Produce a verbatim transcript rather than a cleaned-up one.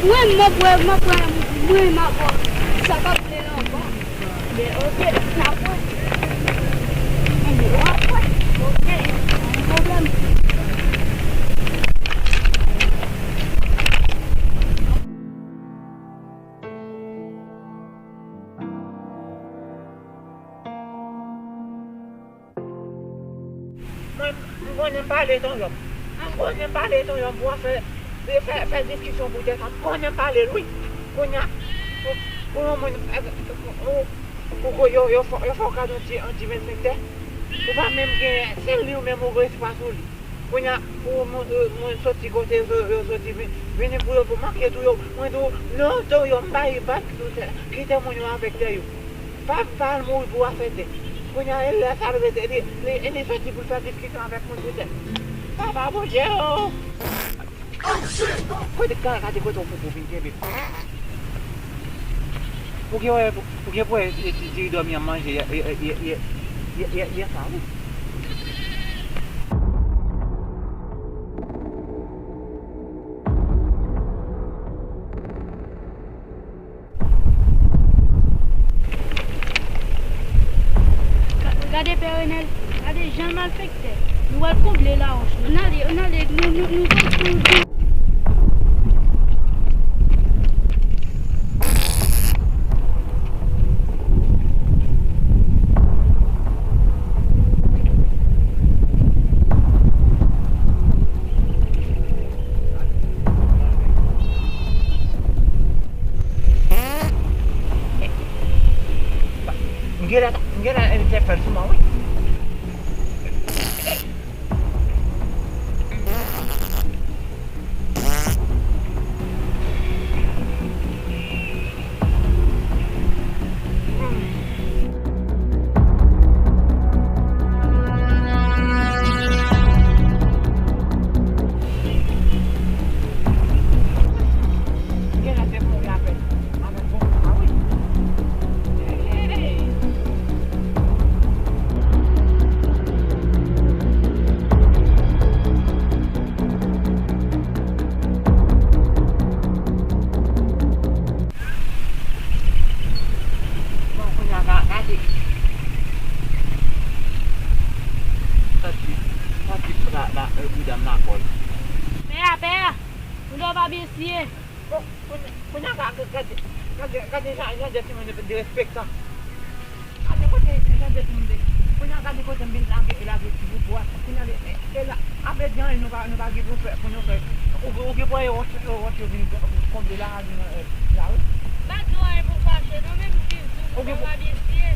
Mwen, m ap wè, m ap wè, mwen, m ap wè sa k ap vle la ankò. Men, oke, n ap wè. Anben, w ap wè. Oke, pa gen pwoblèm. Mwen, m konnen m pale ton yòm. M konnen m pale ton yòm pou w fè, fè, fè diskisyon pou tè sa. M konnen m pale l, wi. Kounye a, pou, pou yon moun, ou, ou, ou, yo, yo fè, yo fè w kado yon ti, yon ti vennsenk tè. Ou pa menm gen, se li ou menm ou gen espwa sou li. Kounye a, pou moun, moun soti kote yo, yo soti, vin, vini pou yo, pou make tou yo. Mwen tou, non, ton yòm, m pa yi bat, kite moun yo avèk tè yo. Pa, pa al mouri pou afè tè. Kounye a, e lè sa l rete, li, li, li soti pou l fè diskisyon avèk moun pou tè. Papa Bondye o! Kote, ka, gade kote w fouko vin kenbe m. Ou gen wè, ou gen pou wè ti, ti dòmi an manje yè, yè, yè sa, wi. Gade Pè Renèl, gade jan l malfektè. Nou pral konble lawòch la. Ann ale, ann ale, nou, nou, nou, nou, nou. M genlè ta, m genlè ta envite fè l sou mwen, wi. Bon, kounye a, ga-, gade. Santi, santi la, la, e, bouda m lakòl. Pè a, pè a, bouda w pa byen siye. Bon, kounye, kounye a, ga-, ga-, gade, gade, gade jan, jan de timoun de, derespektan. Gade kote, gade kote m te. Kounye a gade kote m vin lage, lage ti bout bwa. Kounye a, e, e la, apre di anyen nou pa, nou pa gen pou fè, pou nou fè. Ou, ou gen pou e wòch, e wòch yo vin konble la, vin, e, la, wi. Pa di anyen pou fache, non, men m vin di w, ou pa byen siye.